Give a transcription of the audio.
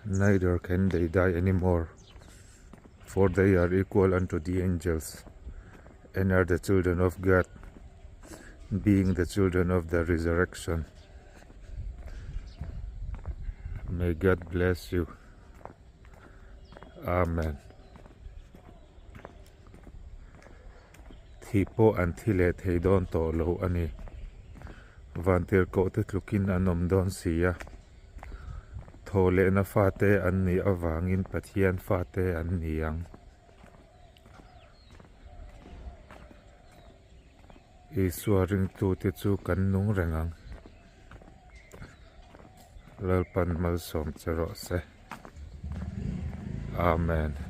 Neither can they die any more, for they are equal unto the angels, and are the children of God, being the children of the resurrection. May God bless you. Amen. Thih pawh an thi leh thei dawn tawh lo a ni. Vantirhkohte tlukin an awm dawn si a. Thawhlehna fate an nih avangin Pathian fate an ni ang. Isua ringtute chu kan nung reng ang. Lalpan malsawm che rawh se. Amen.